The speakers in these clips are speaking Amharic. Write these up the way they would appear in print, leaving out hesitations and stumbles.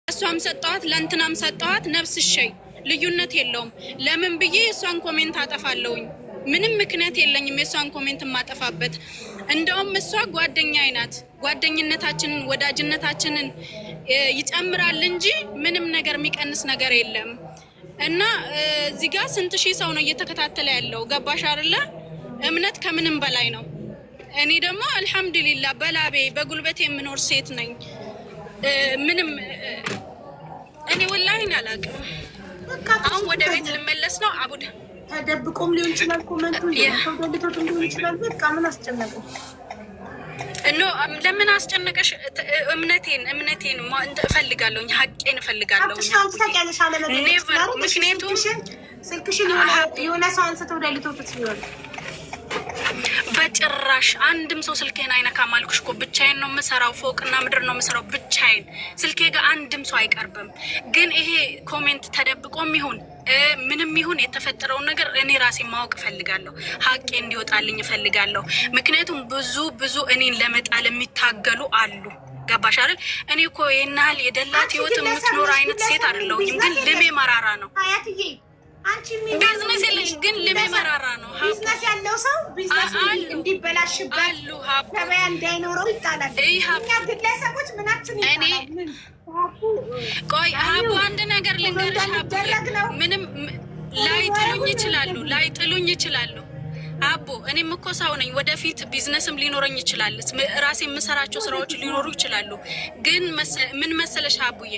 ለእሷም ሰጠኋት ለእንትናም ሰጠኋት፣ نفس الشيء ልዩነት የለውም። ለምን ብዬ የእሷን comment አጠፋለሁኝ? ምንም ምክንያት የለኝም የእሷን comment የማጠፋበት። እንደውም እሷ ጓደኛዬ ናት። ጓደኝነታችንን ወዳጅነታችንን ይጨምራል እንጂ ምንም ነገር የሚቀንስ ነገር የለም። እና እዚህ ጋር ስንት ሺህ ሰው ነው እየተከታተለ ያለው። ገባሽ አይደለ? እምነት ከምንም በላይ ነው። እኔ ደግሞ አልሐምዱሊላ በላቤ በጉልበቴ የምኖር ሴት ነኝ። ምንም እኔ ወላሂን አላውቅም። አሁን ወደ ቤት ልመለስ ነው። አቡድ ተደብቆም ሊሆን ይችላል፣ comment ኡ ተደልቶትም ሊሆን ይችላል። በቃ ምን አስጨነቀው? No፣ ለምን አስጨነቀሽ? እምነቴን እፈልጋለሁኝ፣ ሀቄን እፈልጋለሁ። ምክንያቱም ስልክሽን የሆነ ሰው አንስተው ደልቶት ሊሆን በጭራሽ አንድም ሰው ስልኬን አይነካም አልኩሽ እኮ። ብቻዬን ነው የምሰራው፣ ፎቅና ምድር ነው የምሰራው ብቻዬን። ስልኬ ጋር አንድም ሰው አይቀርብም። ግን ይሄ comment ተደብቆም ይሁን ምንም ይሁን የተፈጠረውን ነገር እኔ ራሴ ማወቅ እፈልጋለሁ። ሀቄ እንዲወጣልኝ እፈልጋለሁ። ምክንያቱም ብዙ ብዙ እኔን ለመጣል የሚታገሉ አሉ። ገባሽ አይደል? እኔ እኮ ይህን ያህል የደላት ህይወት የምትኖር አይነት ሴት አይደለሁኝም። ግን ልቤ መራራ ነው። ቢዝነስ የለኝ፣ ግን ልቤ መራራ ነው። ቢዝነስ ያለው ሰው ቢዝነስ እንዲበላሽበት፣ ገበያ እንዳይኖረው ይጣላል። እኛ ግለሰቦች ምናችን ይጣላል? ቆይ ሀቡ፣ አንድ ነገር ልንገርሽ። ሀቡ፣ ምንም ላይጥሉኝ ይችላሉ፣ ላይጥሉኝ ይችላሉ። አቦ፣ እኔም እኮ ሰው ነኝ። ወደፊት ቢዝነስም ሊኖረኝ ይችላል። ራሴ የምሰራቸው ስራዎች ሊኖሩ ይችላሉ። ግን ምን መሰለሽ አቡዬ፣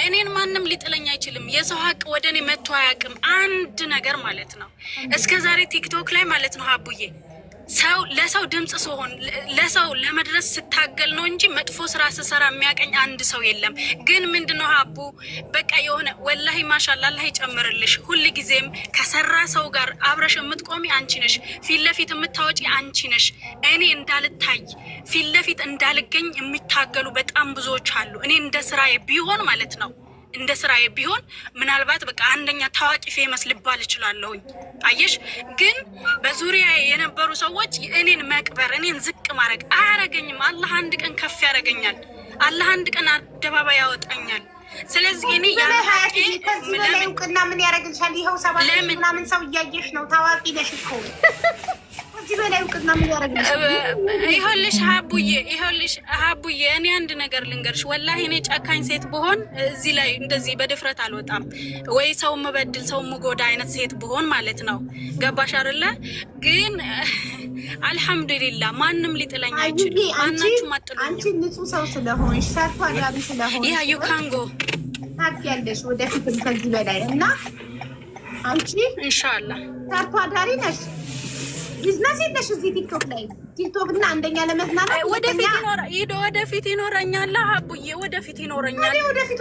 እኔን ማንም ሊጥለኝ አይችልም። የሰው ሀቅ ወደ እኔ መጥቶ አያውቅም። አንድ ነገር ማለት ነው እስከ ዛሬ ቲክቶክ ላይ ማለት ነው ሀቡዬ፣ ሰው ለሰው ድምፅ ስሆን፣ ለሰው ለመድረስ ስታገል ነው እንጂ መጥፎ ስራ ስሰራ የሚያቀኝ አንድ ሰው የለም። ግን ምንድነው ሀቡ፣ በቃ የሆነ ወላሂ ማሻላ አላህ ይጨምርልሽ። ሁል ጊዜም ከሰራ ሰው ጋር አብረሽ የምትቆሚ አንቺ ነሽ፣ ፊት ለፊት የምታወጪ አንቺ ነሽ። እኔ እንዳልታይ፣ ፊት ለፊት እንዳልገኝ የሚታገሉ በጣም ብዙዎች አሉ። እኔ እንደ ስራዬ ቢሆን ማለት ነው፣ እንደ ስራዬ ቢሆን ምናልባት በቃ አንደኛ ታዋቂ famous ልባል እችላለሁኝ። አየሽ፣ ግን በዙሪያ የነበሩ ሰዎች እኔን መቅበር፣ እኔን ዝቅ ማድረግ አያረገኝም። አላህ አንድ ቀን ከፍ ያደርገኛል። አላህ አንድ ቀን አደባባይ ያወጣኛል። ስለዚህ እኔ ከዚህ በላይ እውቅና ምን ያደርግልሻል? ይኸው 7 ምናምን ሰው እያየሽ ነው። ታዋቂ ነሽ እኮ። ከዚህ በላይ እውቅና ምን ያደርግልሻል? ይኸውልሽ ሀቡዬ፣ ይኸውልሽ ሀቡዬ፣ እኔ አንድ ነገር ልንገርሽ። ወላሂ እኔ ጨካኝ ሴት ብሆን እዚህ ላይ እንደዚህ በድፍረት አልወጣም። ወይ ሰው የምበድል፣ ሰው የምጎዳ አይነት ሴት ብሆን ማለት ነው። ገባሽ አይደለ? ግን አልሐምዱሊላ ማንም ሊጥለኝ አይችልም። ማናችሁም አጥሉኝም። አንቺ ንጹህ ሰው ስለሆንሽ፣ ሰርቶ አዳሪ ስለሆንሽ Yeah, you can go. ታውቂያለሽ ወደፊትም ከዚህ በላይ እና አንቺ ኢንሻአላህ ሰርቶ አዳሪ ነሽ። ቢዝነስ የለሽ እዚህ ቲክቶክ ላይ። ቲክቶክ እና አንደኛ ለመዝናናት ወደፊት ይኖረኛል አቡዬ፣ ወደፊት ይኖረኛል። ወደፊት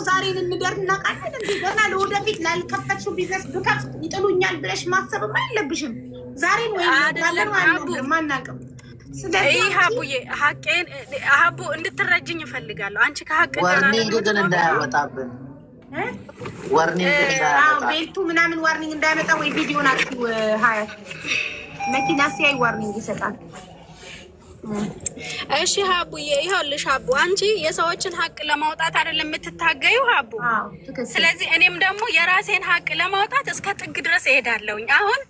ዛሬን እንደር እናውቃለን። እንዲ ገና ለወደፊት ላልከፈትሽው ቢዝነስ ብከፍት ይጥሉኛል ብለሽ ማሰብማ የለብሽም። ዛሬን ወይ ማናውቅም። ይህ አቡዬ፣ ሀቄን ሀቡ እንድትረጅኝ እፈልጋለሁ። አንቺ ከሀቅ warning ግን እንዳያወጣብን፣ warning እንዳያመጣ። Belt ኡ ምናምን warning እንዳያመጣ ወይ ቪዲዮ ናችሁ። ሀያት መኪና ሲያይ warning ይሰጣል። እሺ ሀቡዬ፣ ይኸውልሽ ሀቡ፣ አንቺ የሰዎችን ሀቅ ለማውጣት አይደለም የምትታገዩ ሀቡ። ስለዚህ እኔም ደግሞ የራሴን ሀቅ ለማውጣት እስከ ጥግ ድረስ እሄዳለሁኝ። አሁን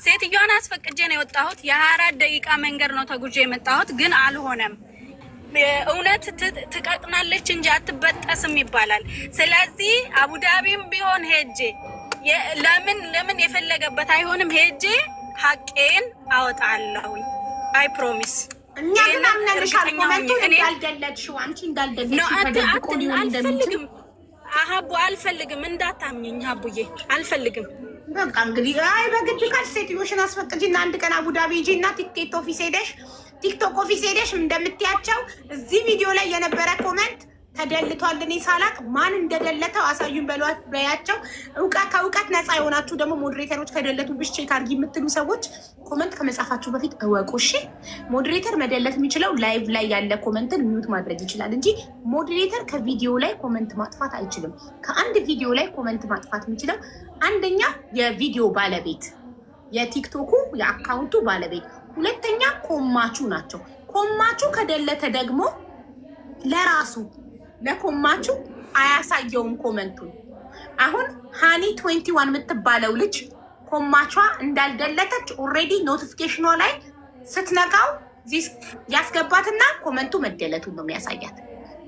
ሴትዮዋን አስፈቅጄ ነው የወጣሁት። የ24 ደቂቃ መንገድ ነው ተጉዤ የመጣሁት፣ ግን አልሆነም። እውነት ትቀጥናለች እንጂ አትበጠስም ይባላል። ስለዚህ አቡዳቢም ቢሆን ሄጄ ለምን ለምን የፈለገበት አይሆንም፣ ሄጄ ሀቄን አወጣለሁኝ። I promise። እኛ ግን አምነንሻል። Comment ኡን እንዳልደለትሽው፣ አንቺ እንዳልደለትሽው ተደብቆ ሊሆን እንደሚችል አልፈልግም ሀቡ፣ አልፈልግም። እንዳታምኚኝ ሀቡዬ፣ አልፈልግም። በቃ እንግዲህ አይ በግድ ካልሽ ሴትዮሽን አስፈቅጂና አንድ ቀን አቡዳቢ ሂጂ እና ቲክቶክ office ሄደሽ፣ ቲክቶክ office ሄደሽ እንደምትያቸው እዚህ ቪዲዮ ላይ የነበረ comment ተደልቷል። እኔ ሳላቅ ማን እንደደለተው አሳዩን በሏት በያቸው። እውቀት ከእውቀት ነፃ የሆናችሁ ደግሞ moderator ኦች ከደለቱብሽ check አድርጊ የምትሉ ሰዎች comment ከመጻፋችሁ በፊት እወቁ። እሺ፣ moderator መደለት የሚችለው live ላይ ያለ comment ን mute ማድረግ ይችላል እንጂ moderator ከቪዲዮ ላይ comment ማጥፋት አይችልም። ከአንድ ቪዲዮ ላይ comment ማጥፋት የሚችለው አንደኛ የቪዲዮ ባለቤት፣ የቲክቶኩ የ account ኡ ባለቤት፣ ሁለተኛ ኮማቹ ናቸው። ኮማቹ ከደለተ ደግሞ ለራሱ ለኮማቹ አያሳየውም comment ኡን። አሁን ሃኒ 21 የምትባለው ልጅ ኮማቿ እንዳልደለተች already notification ኗ ላይ ስትነካው ያስገባትና comment ኡ መደለቱን ነው የሚያሳያት።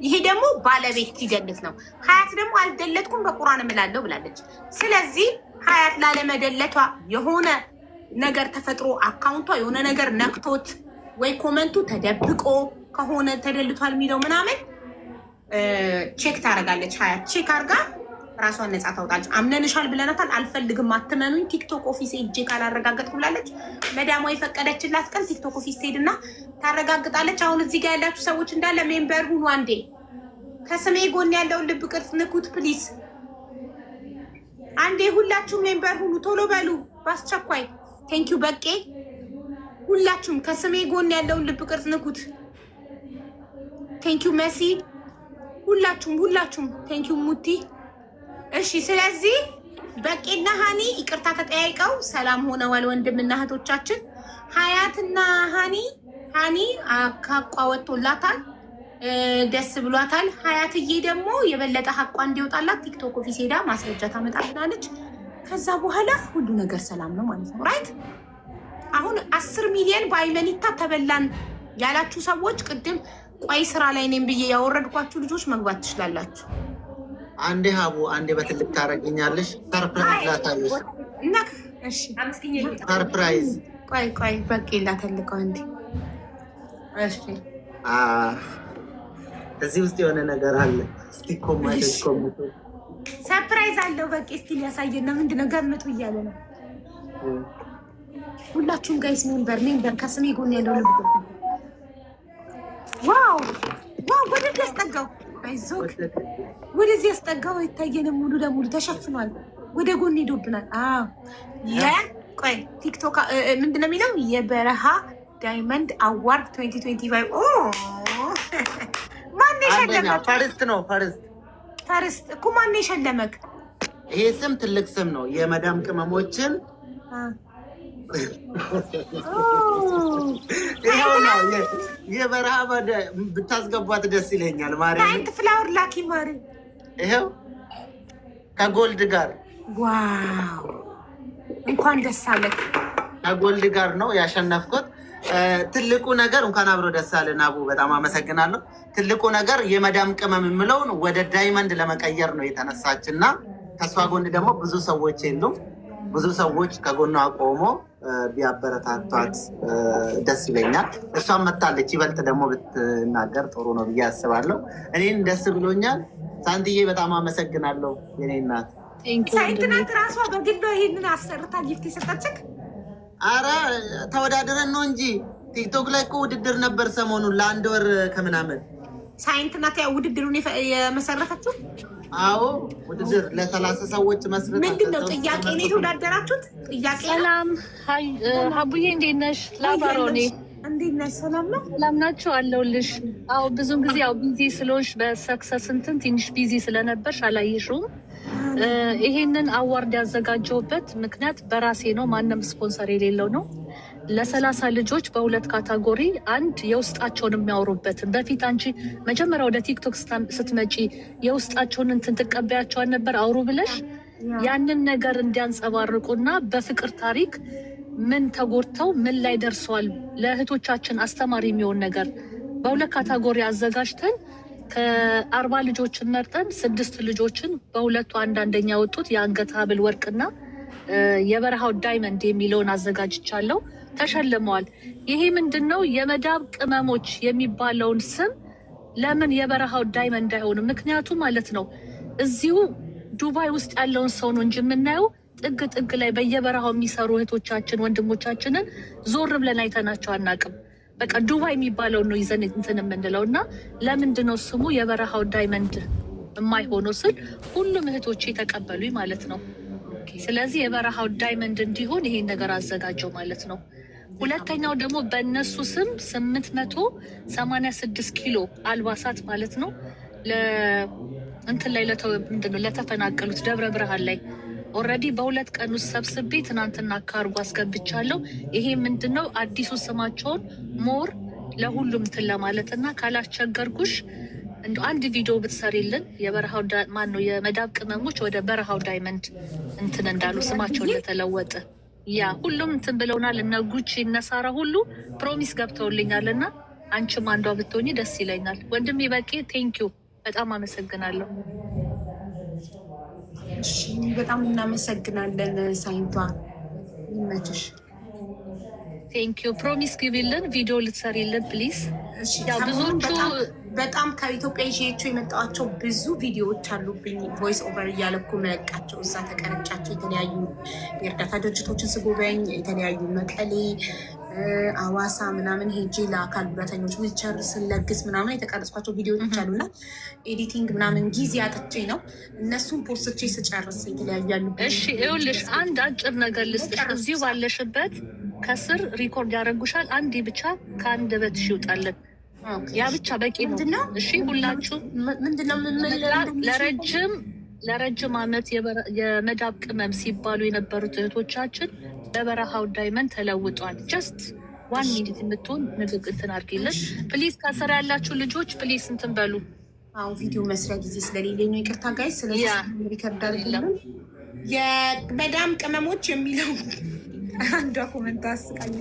ይሄ ደግሞ ባለቤት ሲደልት ነው። ሀያት ደግሞ አልደለትኩም በቁራን እምላለሁ ብላለች። ስለዚህ ሀያት ላለመደለቷ የሆነ ነገር ተፈጥሮ account ቷ የሆነ ነገር ነክቶት ወይ comment ኡ ተደብቆ ከሆነ ተደልቷል የሚለው ምናምን check ታደርጋለች። ሀያት check አድርጋ ራሷን ነፃ ታውጣለች። አምነንሻል ብለናታል። አልፈልግም፣ አትመኑኝ፣ ቲክቶክ office ሄጄ ካላረጋገጥኩ ብላለች። መዳሟ የፈቀደችላት ቀን ቲክቶክ office ትሄድና ታረጋግጣለች። አሁን እዚህ ጋር ያላችሁ ሰዎች እንዳለ member ሁኑ። አንዴ ከስሜ ጎን ያለውን ልብ ቅርጽ ንኩት please። አንዴ ሁላችሁም member ሁኑ፣ ቶሎ በሉ በአስቸኳይ። Thank you በቄ። ሁላችሁም ከስሜ ጎን ያለውን ልብ ቅርጽ ንኩት። Thank you መሲ። ሁላችሁም ሁላችሁም thank you ሙቲ። እሺ፣ ስለዚህ በቄና ሀኒ ይቅርታ ተጠያይቀው ሰላም ሆነዋል። ወንድምና እህቶቻችን ሀያትና ሀኒ፣ ሀኒ ሀቋ ወጥቶላታል፣ ደስ ብሏታል። ሀያትዬ ደግሞ የበለጠ ሀቋ እንዲወጣላት ቲክቶክ office ሄዳ ማስረጃ ታመጣልናለች። ከዛ በኋላ ሁሉ ነገር ሰላም ነው ማለት ነው። Right፣ አሁን 10 ሚሊዮን በአይመኒታ ተበላን ያላችሁ ሰዎች፣ ቅድም ቆይ ስራ ላይ ነኝ ብዬ ያወረድኳችሁ ልጆች መግባት ትችላላችሁ። አንዴ ሀቡ፣ አንዴ በትልቅ ታደርጊኛለሽ። Surprise ላሳይሽ። እና እሺ። Surprise። ቆይ ቆይ፣ በቃ ላተልቀው አንዴ። እሺ። እዚህ ውስጥ የሆነ ነገር አለ። እስቲ ኮማለች ኮምቱ። Surprise አለው። በቃ እስቲ ሊያሳየን ነው። ምንድነው ገምቱ እያለ ነው። ሁላችሁም guys member member፣ ከስሜ ጎን ያለው ልብ። Wow wow! ወደዚህ ያስጠጋው፣ አይዞክ፣ ወደዚህ ያስጠጋው። አይታየንም። ሙሉ ለሙሉ ተሸፍኗል። ወደ ጎን ሄዶብናል። አዎ፣ የቆይ ቲክቶክ ምንድነው የሚለው? የበረሃ diamond award 2025። ማን የሸለመክ? First ነው፣ first። First እኮ ማን የሸለመክ? ይሄ ስም ትልቅ ስም ነው። የመዳም ቅመሞችን ይኸው ነው። የበረሃ ብታስገቧት ደስ ይለኛል። ማርያም። ታይንት flower ላኪ ማሪ። ይኸው ከ gold ጋር። Wow፣ እንኳን ደስ አለክ። ከ gold ጋር ነው ያሸነፍኩት። ትልቁ ነገር እንኳን አብሮ ደስ አለን አቡ፣ በጣም አመሰግናለሁ። ትልቁ ነገር የመዳም ቅመም የምለውን ወደ diamond ለመቀየር ነው የተነሳች እና ከእሷ ጎን ደግሞ ብዙ ሰዎች የሉም። ብዙ ሰዎች ከጎኗ ቆሞ ቢያበረታቷት ደስ ይለኛል። እሷም መታለች፣ ይበልጥ ደግሞ ብትናገር ጥሩ ነው ብዬ አስባለሁ። እኔን ደስ ብሎኛል። ሳንትዬ በጣም አመሰግናለሁ የኔ እናት። ሳይንትናት ራሷ በግሏ ይሄንን አሰርታ gift የሰጠችክ? አረ ተወዳድረን ነው እንጂ፣ ቲክቶክ ላይ እኮ ውድድር ነበር ሰሞኑን ለአንድ ወር ከምናምን። ሳይንትናት ያው ውድድሩን የመሰረተችው? አዎ፣ ውድድር ለ30 ሰዎች መስረት። ምንድን ነው ጥያቄ ነው የተወዳደራችሁት? ጥያቄ ነው። ሰላም ሀቡዬ፣ እንዴት ነሽ? ላባሮኔ። እንዴት ነሽ? ሰላም ነው። ሰላም ናቸው አለሁልሽ። አዎ፣ ብዙን ጊዜ ያው busy ስለሆንሽ በሰክሰስ እንትን ትንሽ busy ስለነበርሽ አላየሽውም። ይሄንን award ያዘጋጀሁበት ምክንያት በራሴ ነው። ማንም ስፖንሰር የሌለው ነው። ለ30 ልጆች በሁለት category፣ አንድ የውስጣቸውን የሚያወሩበትን፣ በፊት አንቺ መጀመሪያ ወደ ቲክቶክ ስትመጪ የውስጣቸውን እንትን ትቀበያቸዋል ነበር አውሩ ብለሽ፣ ያንን ነገር እንዲያንጸባርቁና በፍቅር ታሪክ ምን ተጎድተው ምን ላይ ደርሰዋል ለእህቶቻችን አስተማሪ የሚሆን ነገር በሁለት category አዘጋጅተን ከ40 ልጆችን መርጠን ስድስት ልጆችን በሁለቱ አንድ አንደኛ ወጡት። የአንገት ሐብል ወርቅና የበረሃው diamond የሚለውን አዘጋጅቻለሁ። ተሸልመዋል። ይሄ ምንድን ነው? የመዳብ ቅመሞች የሚባለውን ስም ለምን የበረሃው diamond አይሆንም? ምክንያቱ ማለት ነው እዚሁ ዱባይ ውስጥ ያለውን ሰው ነው እንጂ የምናየው ጥግ ጥግ ላይ በየበረሃው የሚሰሩ እህቶቻችን ወንድሞቻችንን ዞር ብለን አይተናቸው አናውቅም። በቃ ዱባይ የሚባለውን ነው ይዘን እንትን የምንለው እና ለምንድን ነው ስሙ የበረሃው diamond የማይሆነው ስል ሁሉም እህቶቼ ተቀበሉኝ ማለት ነው። ስለዚህ የበረሃው diamond እንዲሆን ይሄን ነገር አዘጋጀው ማለት ነው። ሁለተኛው ደግሞ በእነሱ ስም 886 ኪሎ አልባሳት ማለት ነው እንትን ላይ ምንድን ነው ለተፈናቀሉት ደብረ ብርሃን ላይ already በ2 ቀን ውስጥ ሰብስቤ ትናንትና ካርጎ አስገብቻለሁ። ይሄ ምንድን ነው አዲሱ ስማቸውን more ለሁሉም እንትን ለማለት እና ካላስቸገርኩሽ እንደ አንድ ቪዲዮ ብትሰሪልን የበረሃው ማን ነው የመዳብ ቅመሞች ወደ በረሃው ዳይመንድ እንትን እንዳሉ ስማቸው እንደተለወጠ yeah ሁሉም እንትን ብለውናል። እነ ጉቺ እነ ሳራ ሁሉ promise ገብተውልኛል እና አንቺም አንዷ ብትሆኚ ደስ ይለኛል። ወንድሜ በቂ thank you፣ በጣም አመሰግናለሁ። እሺ በጣም እናመሰግናለን ሳይንቷ፣ ይመችሽ። Thank you። Promise ግቢልን፣ ቪዲዮ ልትሰሪልን please። እሺ ያው ሰሞኑን ብዙዎቹ በጣም በጣም ከኢትዮጵያ ይዤቸው የመጣኋቸው ብዙ ቪዲዮዎች አሉብኝ። Voice over እያለኩ መለቃቸው እዛ ተቀርጫቸው የተለያዩ የእርዳታ ድርጅቶችን ስጎበኝ የተለያዩ መቀሌ፣ አዋሳ ምናምን ሄጄ ለአካል ጉዳተኞች ዊልቸር ስለግስ ምናምን የተቀረጽኳቸው ቪዲዮዎች አሉና editing ምናምን ጊዜ አጥቼ ነው። እነሱን ፖስቼ ስጨርስ የተለያዩ ያሉብኝ እሺ ይኸውልሽ አንድ አጭር ነገር ልስጥሽ። እዚሁ ባለሽበት ከስር record ያደርጉሻል። አንዴ ብቻ ከአንደበትሽ ይውጣልን። ያ ብቻ በቂ ነው። ምንድነው? እሺ ሁላችሁ ምንድነው? ለረጅም ዓመት የመዳብ ቅመም ሲባሉ የነበሩት እህቶቻችን በበረሃው ዳይመንድ ተለውጧል። Just one minute የምትሆን ንግግር እንትን አድርጊልን please። ከስር ያላችሁ ልጆች please እንትን በሉ። አሁን ቪዲዮ መስሪያ ጊዜ ስለሌለኝ ነው፣ ይቅርታ guys። ስለዚህ record አድርጉልን። የመዳም ቅመሞች የሚለው አንዷ comment አስቃኝ።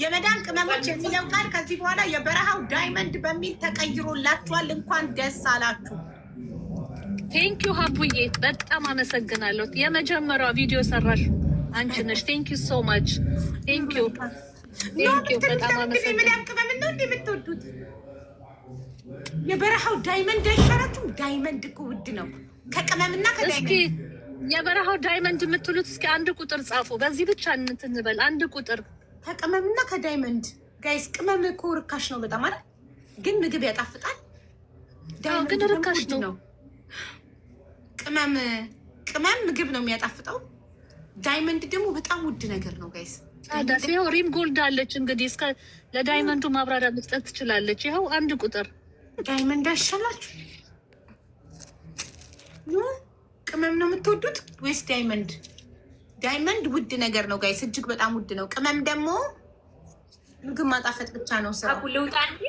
የመዳም ቅመሞች የሚለው ቃል ከዚህ በኋላ የበረሃው ዳይመንድ በሚል ተቀይሮላችኋል። እንኳን ደስ አላችሁ። Thank you ሀቡዬ፣ በጣም አመሰግናለሁ። የመጀመሪያው ቪዲዮ ሰራሽ አንቺ ነሽ። Thank you so much, thank you, thank you፣ በጣም አመሰግናለሁ። የመዳም ቅመም ነው እንደ የምትወዱት የበረሃው ዳይመንድ አይሻላችሁም? Diamond እኮ ውድ ነው ከቅመምና እስኪ ከ diamond። የበረሃው ዳይመንድ የምትሉት እስኪ አንድ ቁጥር ጻፉ። በዚህ ብቻ እንትን እንበል። አንድ ቁጥር። ከቅመምና ከ diamond guys፣ ቅመም እኮ ርካሽ ነው በጣም አይደል? ግን ምግብ ያጣፍጣል። አዎ፣ ግን ዳይመንድ ደግሞ ርካሽ ውድ ነው። ቅመም ቅመም ምግብ ነው የሚያጣፍጠው። Diamond ደግሞ በጣም ውድ ነገር ነው guys። ታዲያስ ይኸው ሪም ጎልድ አለች። እንግዲህ እስከ ለ diamond ኡ ማብራሪያ መስጠት ትችላለች። ይኸው አንድ ቁጥር። Diamond አይሻላችሁ? No፣ ቅመም ነው የምትወዱት ወይስ diamond? Diamond ውድ ነገር ነው guys፣ እጅግ በጣም ውድ ነው። ቅመም ደግሞ ምግብ ማጣፈጥ ብቻ ነው ስራው። አቡ ልውጣ እንጂ።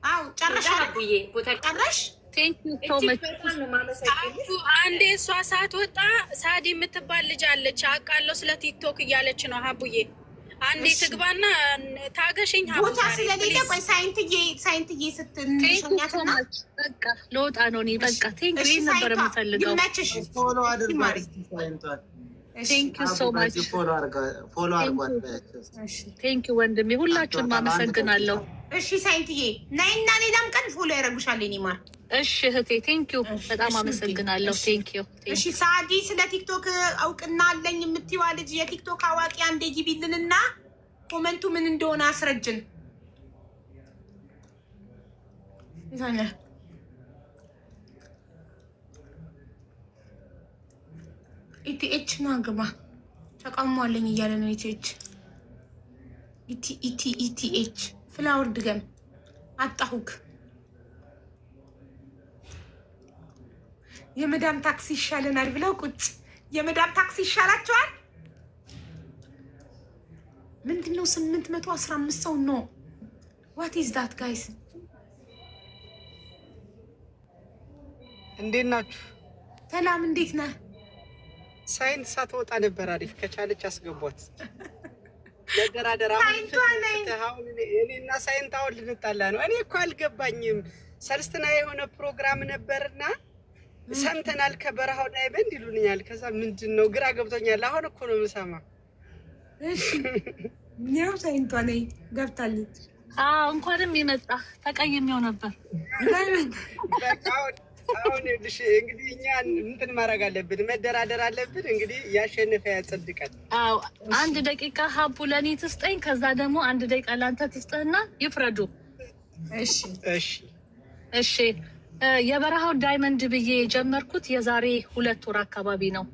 አዎ ጨረሽ አይደል? አቡዬ ቦታ ጨረሽ? Thank you so እጅግ much። በጣም ነው የማመሰግንሽ። አንዴ እሷ ሳትወጣ ሳዲ የምትባል ልጅ አለች አውቃለሁ ስለ ቲክቶክ እያለች ነው። ሀቡዬ አንዴ ትግባና ታገሽኝ። ሀቡ ቦታ ዛሬ ስለሌለ please። ቆይ ሳይንትዬ ሳይንትዬ Thank you so ስትንሸኛትና much። በቃ ልወጣ ነው እኔ። በቃ thank you ነበር ሳይንቷ የምፈልገው። ይመችሽ። Follow አድርጓት ይማሪ። እስኪ ሳይንቷን። Thank you so much። Follow አድርጓት በያቸው እስኪ። እሺ Thank you ወንድሜ፣ ሁላችሁንም አመሰግናለሁ። እሺ ሳይንትዬ ነይና ሌላም ቀን follow ያደርጉሻል የኔ ማር። እሺ እህቴ thank you፣ በጣም እሺ፣ አመሰግናለሁ። እሺ። Thank you። እሺ ሳዲ፣ ስለ ቲክቶክ እውቅና አለኝ የምትይዋ ልጅ የቲክቶክ አዋቂ አንዴ ግቢልንና comment ኡ ምን እንደሆነ አስረጅን። ይታኛል። ኢቲኤች ና ግባ። ተቃውሞ አለኝ እያለ ነው። ኢቲኤች ኢቲ ኢቲ ኢቲኤች ፍላወር ድገም። አጣሁክ። የመዳም ታክሲ ይሻለናል ብለው ቁጭ። የመዳም ታክሲ ይሻላቸዋል። ምንድን ነው 815 ሰው ነው? What is that, guys? እንዴት ናችሁ? ሰላም፣ እንዴት ነህ? ሳይንት ሳትወጣ ነበር። አሪፍ ከቻለች አስገቧት። መደራደር አሁን ሳይንቷ ነኝ። ፍትህ አሁን እኔና ሳይንት አሁን ልንጣላ ነው። እኔ እኮ አልገባኝም። ሰልስትና የሆነ ፕሮግራም ነበርና ሰምተናል ከበረሃው ዳይመንድ ይሉኛል። ከዛ ምንድን ነው ግራ ገብቶኛል። አሁን እኮ ነው የምሰማ። እሺ ያው ሳይንቷ ነኝ ገብታለች። አዎ እንኳንም የመጣ ተቀይሜው ነበር። በቃ አሁን አሁን ይኸውልሽ እንግዲህ እኛ እንትን ማድረግ አለብን፣ መደራደር አለብን። እንግዲህ ያሸነፈ ያጸድቃል። አዎ አንድ ደቂቃ ሀቡ ለእኔ ትስጠኝ፣ ከዛ ደግሞ አንድ ደቂቃ ለአንተ ትስጥህና ይፍረዱ። እሺ። እሺ። እሺ፣ የበረሃው ዳይመንድ ብዬ የጀመርኩት የዛሬ 2 ወር አካባቢ ነው።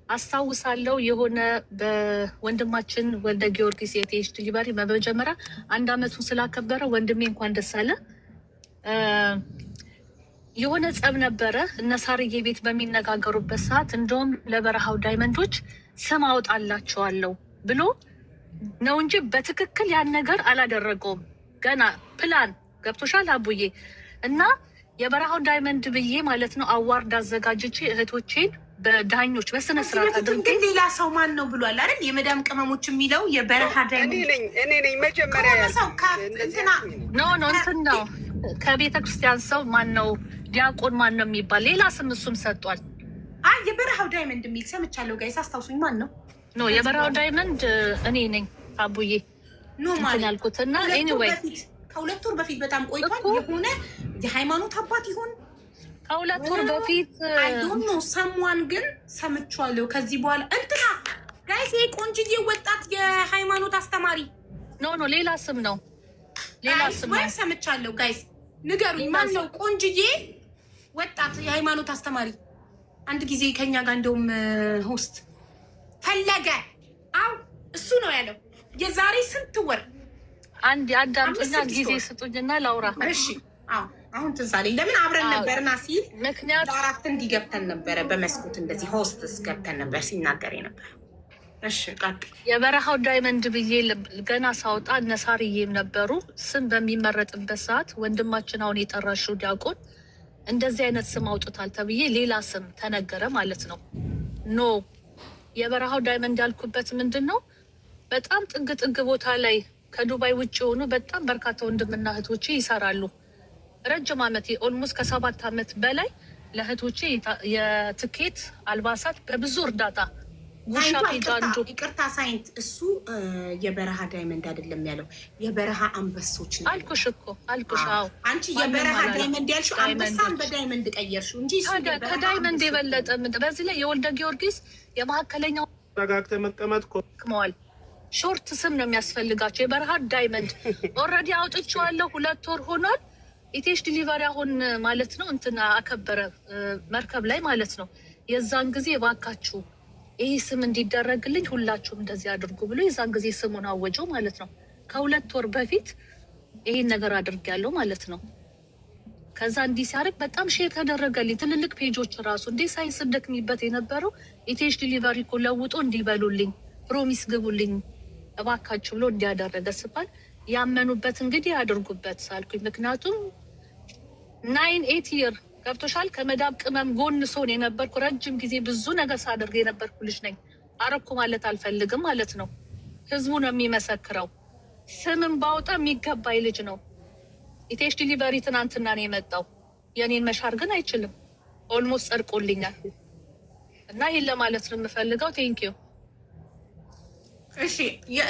አስታውሳለሁ የሆነ በወንድማችን ወልደ ጊዮርጊስ የቴች delivery በመጀመሪያ አንድ አመቱን ስላከበረ ወንድሜ እንኳን ደስ አለ። የሆነ ጸብ ነበረ እነ ሳርዬ ቤት በሚነጋገሩበት ሰዓት እንደውም ለበረሃው ዳይመንዶች ስም አወጣላቸዋለሁ ብሎ ነው እንጂ በትክክል ያን ነገር አላደረገውም። ገና ፕላን ገብቶሻል አቡዬ እና የበረሃው ዳይመንድ ብዬ ማለት ነው award አዘጋጅቼ እህቶቼን በዳኞች በስነ ከዚህ ስርዓት በፊትም አድርጌ ግን ሌላ ሰው ማን ነው ብሏል አይደል? የመዳም ቅመሞች የሚለው የበረሃ እኔ ዳይመንድ ነኝ እኔ ነኝ መጀመሪያ ከሆነ ሰው ያልኩት እንደዚህ እንትና ያልኩኝ ነኝ። No, እንትን ነው፣ ከቤተ ክርስቲያን ሰው ማን ነው፣ ዲያቆን ማን ነው የሚባል ሌላ ስም እሱም ሰጥቷል። አይ፣ የበረሃው ዳይመንድ የሚል ሰምቻለሁ። Guys፣ አስታውሱኝ፣ ማን ነው? No፣ የበረሃው ዳይመንድ እኔ ነኝ አቡዬ No እንትን ማለት ያልኩትና ከሁለት ወር anyway በፊት፣ ከ2 ወር በፊት በጣም ቆይቷል። እኮ የሆነ የሃይማኖት አባት ይሁን ከ2 ወር በፊት I don't know, someone ግን ሰምቼዋለሁ። ከዚህ በኋላ እንትና guys፣ ይሄ ቆንጅዬ ወጣት የሃይማኖት አስተማሪ No, ሌላ ስም ነው፣ ሌላ ስም ወይ ነው። ሰምቻለሁ። Guys፣ ንገሩኝ፣ ሌላ ማን ስም ነው ቆንጅዬ ወጣት የሃይማኖት አስተማሪ? አንድ ጊዜ ከኛ ጋር እንደውም host ፈለገ። አው፣ እሱ ነው ያለው። የዛሬ ስንት ወር? አንድ አምስት አዳምጡና ስድስት ጊዜ ወር። ስጡኝና ላውራ። እሺ፣ አዎ፣ አሁን ትዝ አለኝ። ለምን አብረን ነበርና ሲል ምክንያት አራት እንዲህ ገብተን ነበረ፣ በመስኮት እንደዚህ hosts ገብተን ነበር ሲናገር የነበረ። እሺ፣ ቀጥል። የበረሃው ዳይመንድ ብዬ ገና ሳውጣ እነ ሳርዬም ነበሩ። ስም በሚመረጥበት ሰዓት ወንድማችን አሁን የጠራሽው ዲያቆን እንደዚህ አይነት ስም አውጥቷል ተብዬ ሌላ ስም ተነገረ ማለት ነው። No፣ የበረሃው ዳይመንድ ያልኩበት ምንድን ነው? በጣም ጥግ ጥግ ቦታ ላይ ከዱባይ ውጭ የሆኑ በጣም በርካታ ወንድምና እህቶቼ ይሰራሉ። ረጅም ዓመት፣ almost ከ7 ዓመት በላይ ለእህቶቼ የትኬት፣ አልባሳት፣ በብዙ እርዳታ ጉርሻ ሳይንቷ page ይቅርታ አንዱ ይቅርታ፣ ሳይንት፣ እሱ የበረሃ ዳይመንድ አይደለም ያለው፣ የበረሃ አንበሶች ነው ያለው። አልኩሽ እኮ፣ አልኩሽ። አዎ። አንቺ ማንም የበረሃ አላለም። ዳይመንድ ያልሽው አንበሳን ዳይመንዶች በዳይመንድ ቀየርሽው እንጂ እሱ ታዲያ የበረሃ ከዳይመንድ አንበሶች የበለጠ ምንድን? በዚህ ላይ የወልደ ጊዮርጊስ የመካከለኛው ተረጋግተህ መቀመጥ እኮ ክመዋል። Short ስም ነው የሚያስፈልጋቸው። የበረሃ ዳይመንድ already አውጥቼዋለሁ። 2 ወር ሆኗል። ኢቴሽ ዲሊቨሪ አሁን ማለት ነው እንትን አከበረ መርከብ ላይ ማለት ነው። የዛን ጊዜ እባካችሁ ይህ ስም እንዲደረግልኝ ሁላችሁም እንደዚህ አድርጉ ብሎ የዛን ጊዜ ስሙን አወጀው ማለት ነው። ከ2 ወር በፊት ይሄን ነገር አድርጌያለሁ ማለት ነው። ከዛ እንዲህ ሲያደርግ በጣም share ተደረገልኝ። ትልልቅ page ኦች ራሱ እንዴ ሳይንስ ደክሚበት የነበረው ኢቴሽ ዲሊቨሪ እኮ ለውጦ እንዲበሉልኝ promise ግቡልኝ እባካችሁ ብሎ እንዲያደረገ ስባል ያመኑበት እንግዲህ ያድርጉበት አልኩኝ። ምክንያቱም 9-8 year ገብቶሻል። ከመዳብ ቅመም ጎን ስሆን የነበርኩ፣ ረጅም ጊዜ ብዙ ነገር ሳደርግ የነበርኩ ልጅ ነኝ። አረኩ ማለት አልፈልግም ማለት ነው። ህዝቡ ነው የሚመሰክረው። ስምም ባውጣ የሚገባኝ ልጅ ነው። ኢቴሽ ዲሊቨሪ ትናንትና ነው የመጣው። የኔን መሻር ግን አይችልም። Almost ጸድቆልኛል። እና ይህን ለማለት ነው የምፈልገው። Thank you። እሺ፣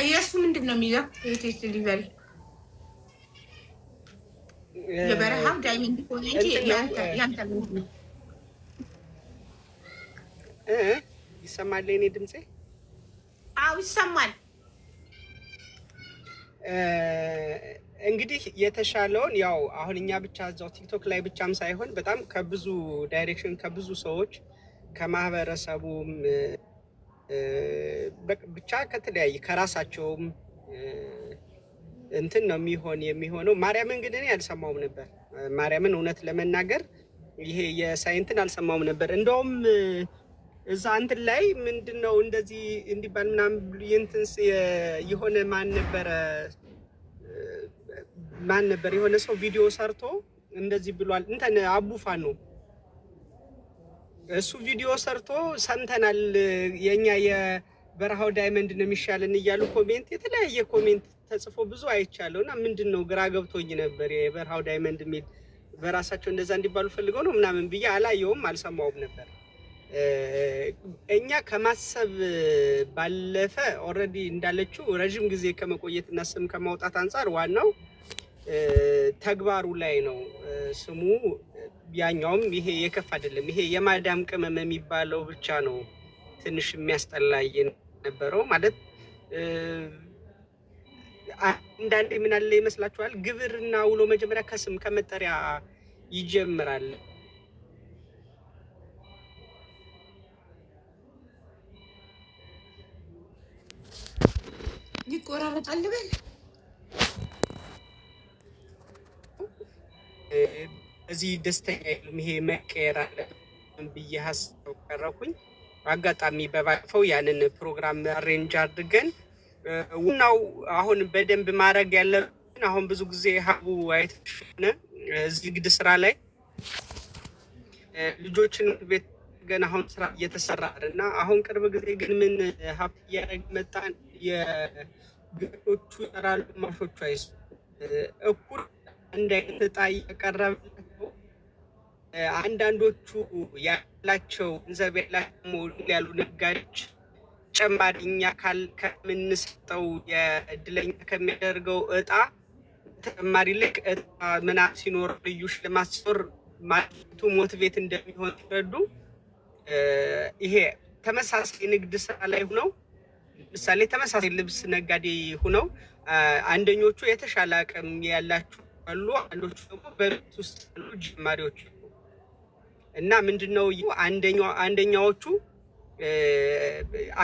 የእሱ ምንድን ነው የሚለው? የኢቴሽ ዲሊቨሪ የበረሃው ዳይመንድ ሆነ እንጂ እንትን ነው ያንተ ምንድን ነው? ይሰማል የኔ ድምፄ? አዎ፣ ይሰማል። እንግዲህ የተሻለውን ያው አሁን እኛ ብቻ እዛው ቲክቶክ ላይ ብቻም ሳይሆን በጣም ከብዙ direction፣ ከብዙ ሰዎች፣ ከማህበረሰቡም ብቻ ከተለያየ ከራሳቸውም እንትን ነው የሚሆነው። ማርያምን ግን እኔ አልሰማውም ነበር። ማርያምን እውነት ለመናገር ይሄ የሳይንትን አልሰማውም ነበር። እንደውም እዛ እንትን ላይ ምንድን ነው እንደዚህ እንዲባል ምናምን እንትን የሆነ ማን ነበር የሆነ ሰው ቪዲዮ ሰርቶ እንደዚህ ብሏል። እንትን አቡፋ ነው፣ እሱ ቪዲዮ ሰርቶ ሰምተናል፣ የኛ የበረሃው ዳይመንድ ነው የሚሻለን እያሉ comment፣ የተለያየ comment ተጽፎ ብዙ አይቻለሁ። እና ምንድን ነው ግራ ገብቶኝ ነበር። የበረሃው ዳይመንድ የሚል በራሳቸው እንደዛ እንዲባሉ ፈልገው ነው ምናምን ብዬ አላየውም፣ አልሰማውም ነበር። እኛ ከማሰብ ባለፈ already እንዳለችው ረዥም ጊዜ ከመቆየትና ስም ከማውጣት አንጻር ዋናው ተግባሩ ላይ ነው ስሙ። ያኛውም ይሄ የከፍ አይደለም። ይሄ የማዳም ቅመም የሚባለው ብቻ ነው ትንሽ የሚያስጠላ የነበረው። ማለት አንዳንዴ ምን አለ ይመስላችኋል? ግብርና ውሎ መጀመሪያ ከስም ከመጠሪያ ይጀምራል። ይቆራረጣል በል። እዚህ ደስተኛ የሉም። ይሄ መቀየር አለብን ብዬ ሀሳብ ቀረኩኝ። አጋጣሚ በባለፈው ያንን ፕሮግራም arrange አድርገን ዋናው አሁን በደንብ ማድረግ ያለብን፣ አሁን ብዙ ጊዜ ሀቡ አይተሽ ከሆነ እዚህ ንግድ ስራ ላይ ልጆችን ቤት ገና አሁን ስራ እየተሰራ እና አሁን ቅርብ ጊዜ ግን ምን ሀብት እያደረግ መጣን። የግጦቹ ይሰራሉ፣ ግማሾቹ አይስ እኩል አንድ አይነት ዕጣ እያቀረብላቸው አንዳንዶቹ ያላቸው ገንዘብ ያላቸው ያሉ ነጋዴዎች ተጨማሪ እኛ ከምንሰጠው የእድለኛ ከሚያደርገው እጣ ተጨማሪ ልክ እጣ ምናምን ሲኖር ልዩ ሽልማት ሲኖር ማለቱ motivate እንደሚሆን ሲረዱ ይሄ ተመሳሳይ ንግድ ስራ ላይ ሁነው፣ ምሳሌ ተመሳሳይ ልብስ ነጋዴ ሁነው አንደኞቹ የተሻለ አቅም ያላቸው አሉ፣ አንዶቹ ደግሞ በቤት ውስጥ ያሉ ጀማሪዎች እና ምንድነው አንደኛዎቹ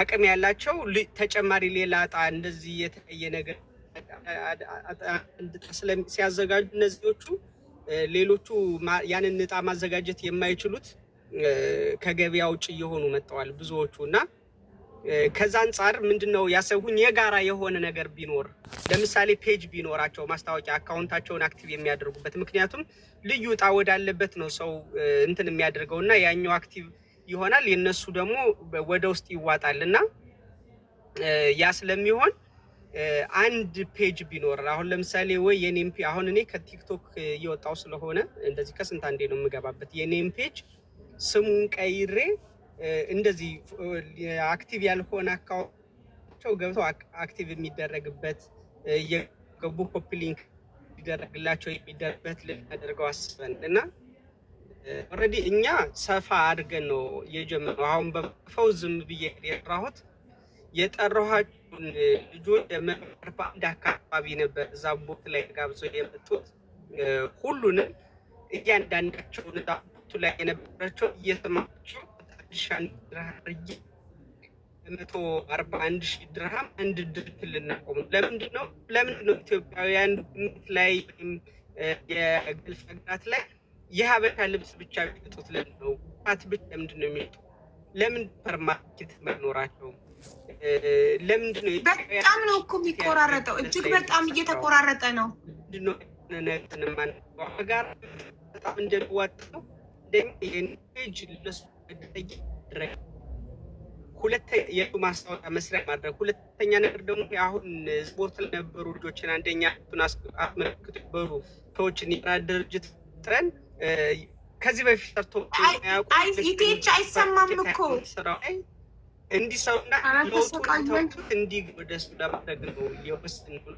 አቅም ያላቸው ተጨማሪ ሌላ እጣ እንደዚህ የተለየ ነገር ሲያዘጋጁ እነዚዎቹ ሌሎቹ ያንን እጣ ማዘጋጀት የማይችሉት ከገበያ ውጭ እየሆኑ መጥተዋል ብዙዎቹ። እና ከዛ አንጻር ምንድነው ያሰብኩኝ የጋራ የሆነ ነገር ቢኖር፣ ለምሳሌ page ቢኖራቸው ማስታወቂያ account ኣቸውን active የሚያደርጉበት፣ ምክንያቱም ልዩ እጣ ወዳለበት ነው ሰው እንትን የሚያደርገው እና ያኛው active ይሆናል፣ የነሱ ደግሞ ወደ ውስጥ ይዋጣል። እና ያ ስለሚሆን አንድ page ቢኖር፣ አሁን ለምሳሌ ወይ የኔም አሁን እኔ ከቲክቶክ እየወጣው ስለሆነ እንደዚህ ከስንት አንዴ ነው የምገባበት፣ የኔም page ስሙን ቀይሬ እንደዚህ active ያልሆነ account ኣቸው ገብተው active የሚደረግበት፣ እየገቡ copy link ሊደረግላቸው የሚደረግበት ልናደርገው አስበን እና already እኛ ሰፋ አድርገን ነው የጀመርነው። አሁን በፈው ዝም ብዬ የጠራሁት የጠራኋቸውን ልጆች በአንድ አካባቢ ነበር እዛ ቦት ላይ ጋብዘው የመጡት። ሁሉንም እያንዳንዳቸውን እዛ ቦቱ ላይ የነበራቸው እየሰማቸው አድርጌ 141,000 ድርሃም አንድ ድርጅት ልናቆም ነው። ለምንድን ነው ኢትዮጵያውያን ላይ ወይም የገልፍ ሀገራት ላይ የሀበሻ ልብስ ብቻ የሚሸጡት? ለምንድን ነው ት ብቻ ለምንድን ነው የሚሸጡት? ለምን ሱፐርማርኬት መኖራቸው? ለምንድን ነው በጣም ነው እኮ የሚቆራረጠው። እጅግ በጣም እየተቆራረጠ ነው። ምንድን ነው ጋር በጣም እንደሚዋጣው page ለሱ ሁለተኛ የቱ ማስታወቂያ መስሪያ ማድረግ፣ ሁለተኛ ነገር ደግሞ አሁን ስፖርት ላይ የነበሩ ልጆችን አንደኛ አስመልክቶ የነበሩ ሰዎችን የስራ ድርጅት ጥረን ከዚህ በፊት ሰርቶ ኢቴች አይሰማም እኮ። ስራው ላይ እንዲሰሩና ኧረ ለውጡን ተሰቃየን። እንዲህ ወደ እሱ ለማድረግ ነው እየወሰንነው።